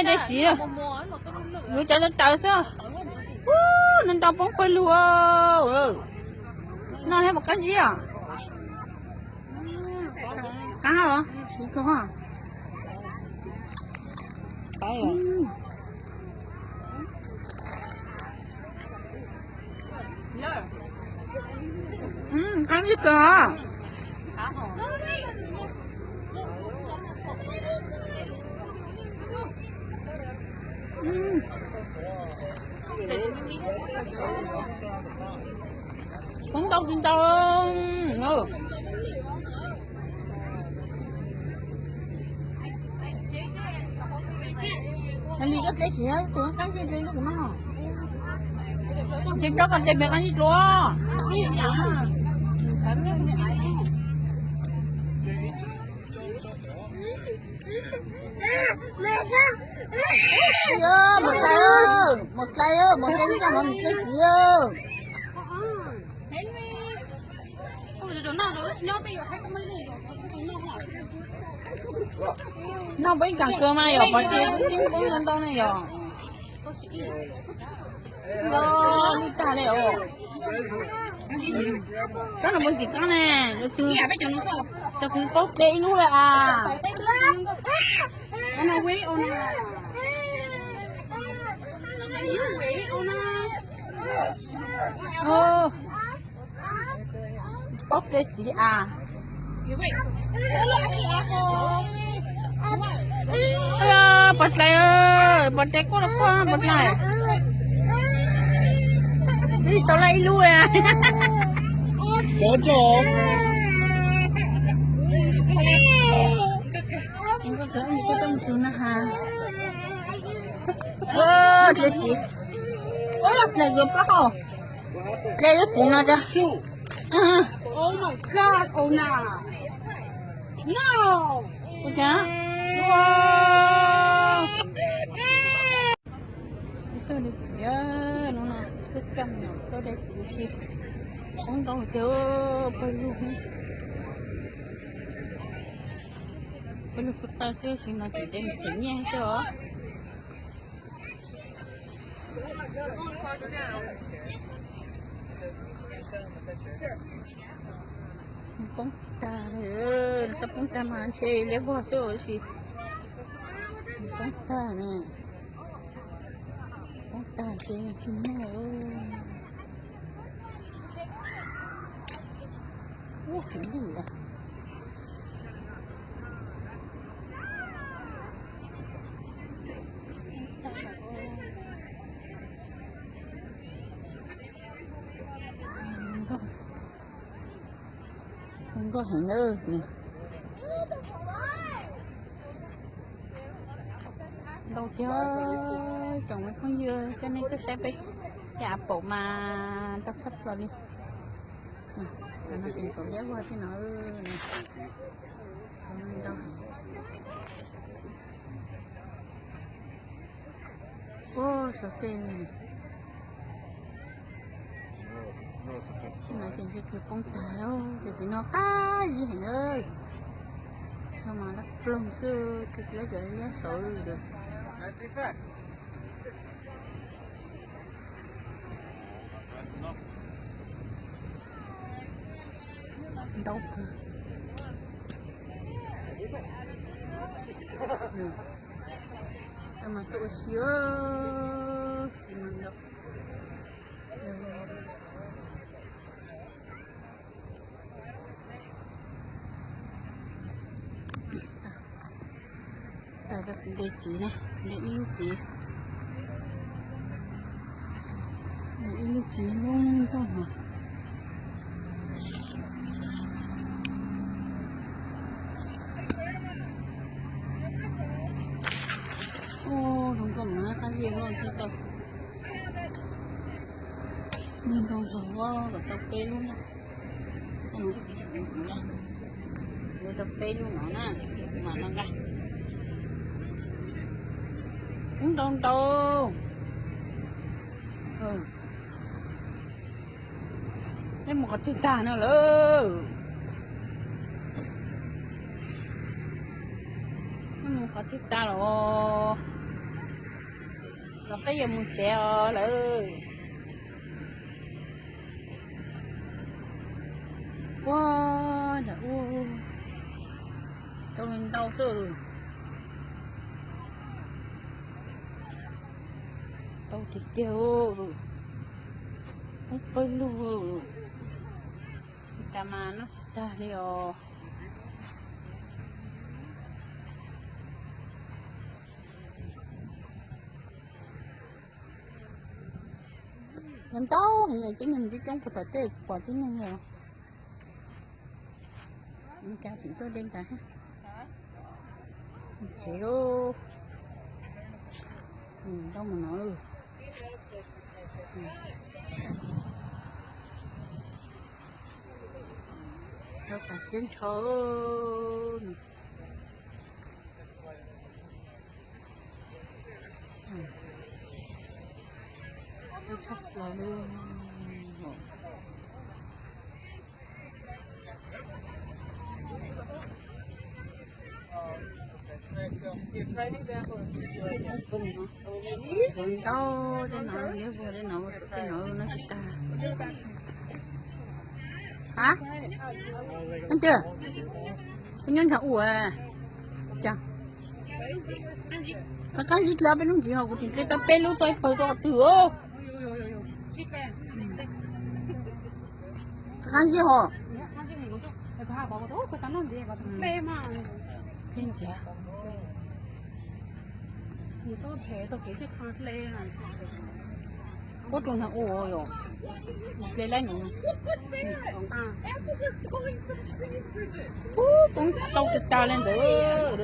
Dej txiv, yuav cov tawv tawv xwb. Ub, no ntau poob pawg lug. No thiab mus qab zib os. Qab los siv kawg. Qab ib kawg. Poob ntau tsis ntau. Li koj tle siv tus qab zib ple lub kuv noj. Ces rov kom tes pem qab zib dua. Mus tlai, mus tlai, mus tlai, mus tlai, mus tlai. Noj peb ib kaam kawg mas yog pov tseg tib poob ntau ntau ne yog. Lub tag li os. Koj no mus tsis koj ne, cov kwv paub ple ib lub lawm as. Paub ple txiv as. Pov tlai, pov tlai kuj los kuj pov tlai. Tau laj ib lub. Cov tso. Koj mus txug na has. Tle txiv. Tle yuav plaub hau. Tle yuav txiv no. Tau dej txiv, no no tuaj coj me nyuam tau dej txiv ua si. Poob ntau tiag, pawg lug, pawg lug kuj tawg xwb, tsis no tsis ntev mus txiv nyiaj xwb os. Poob tag, xav poob tag mas ntshe liab vog xwb ua si. Poob tag ne, poob tag ces tsis nyiaj. Zoo nkauj heev na. Ntau tiag, tsoom me phooj ywg, coj nej tuaj saib peb cov av paum mas ntau tshaj plaws li. Cov no tseem txaus liab vog thiab no. Ua, xov tej no ces ntshe twb poob tag, ces txiv no qab zib heev na. Txog mas laj ploog xwb, twb tsis lab cov liab xauv. Ntau kawg. Tau mas tuaj ua si, txiv mas ntau. Tag, nte txiv na, nte ib lub txiv, nte ib lub txiv lub ntog no. Ua, zoo nkauj mas qab zib loj tsis tau. Ntau zog kom tau peb lub na. Yuav tau peb lub no na, mam no nqa. Ub, ntau ntau. Neb mus qhov twg tag no lawm? Neb mus qhov twg tag los? Los peb yuav mus tsev os lawm. Ua, nram ub tau ntau xwb. Tau tiag tiag, peb pawg lug, tas mas noj tsis tag li os. Nws ntau heev, tib neeg coob coob puag tom tej pom tib neeg os. Cas tseem tuaj de ntawd. Tsev, ntau mus no. Rau tas siab ntsho. Ntau tej no, tej no, tej no noj tsis tag. Ha? Leej twg? Kuv nyob nrog ua. Qab qab zib dlawb peb hnub ntxiv ho kuv tseem hle tau peb lub tau ib pawg rau qhov twg os. Qab qab zib ho. Ua rau nrog ua yom. Ple laib no. Ub, poob tau tag tag li ntawd.